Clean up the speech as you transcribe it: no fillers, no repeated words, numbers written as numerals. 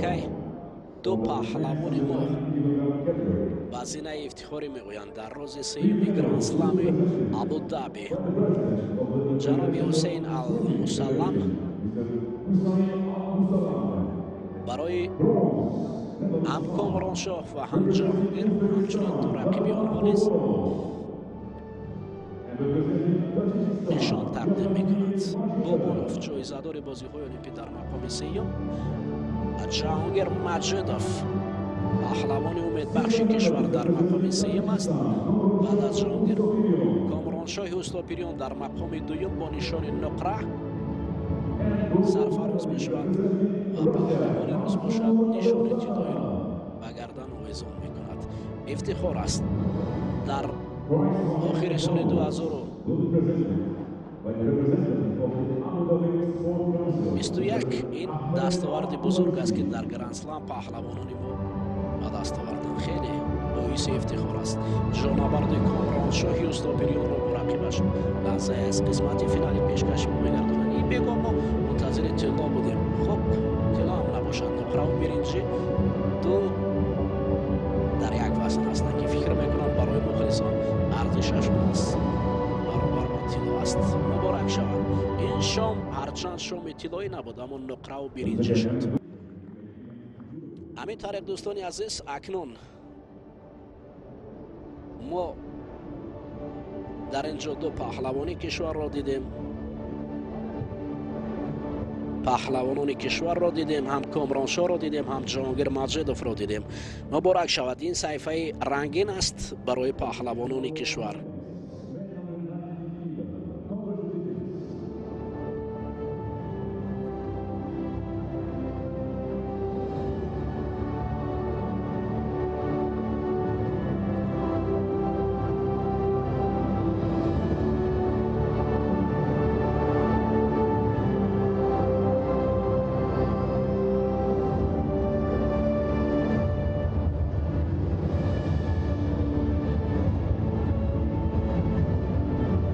Кай ду паҳлавони мо ба зинаи ифтихорӣ меоянд дар рӯзи сеюми Грандслами Абудаби. Ҷаноби Ҳусейн Алмусаллам барои ҳам Комроншоҳ ва ҳам Ҷаҳонгир, ҳамчунин ду рақиби онҳо низ нишон тақдим мекунад. Бобонов, ҷоизадори бозиҳои олимпӣ, дар мақоми сеюм, Ҷаҳонгир Маҷидов, паҳлавони умедбахши кишвар, дар мақоми сеюм аст. Баъд аз Ҷаҳонгир Комроншоҳи Устопириён дар мақоми дуюм бо нишони нуқра сарфароз мешавад ва паҳлавони рӯз бошад, нишони тиллоиро ба гардан овезон мекунад. Ифтихор аст, дар охири соли 2021 ин дастоварди бузург аст, ки дар Грандслам паҳлавонони мо ба даст оварданд. Хеле боиси ифтихор аст. Ҷонабарди Комроншоҳи Устопириёнро бо рақибаш лаҳзае аз қисмати финали пешкаши мо мегардонанд. Ин бегоҳ мо мунтазири тилло будем. Хуб, тилло ҳам набошад, нуқраву биринҷӣ ду дар як вазн ҳастанд, ки фикр мекунам, барои мухлисон арзишашон аст баробар бо тилло аст. Муборак шавад. Ин шом ҳарчанд шоми тиллоӣ набуд, аммо нуқраву биринҷӣ шуд. Ҳамин тариқ, дӯстони азиз, акнун мо дар ин ҷо ду паҳлавони кишварро дидем, паҳлавонони кишварро дидем, ҳам Комроншоҳро дидем, ҳам Ҷаҳонгир Маҷидовро дидем. Муборак шавад, ин саҳифаи рангин аст барои паҳлавонони кишвар.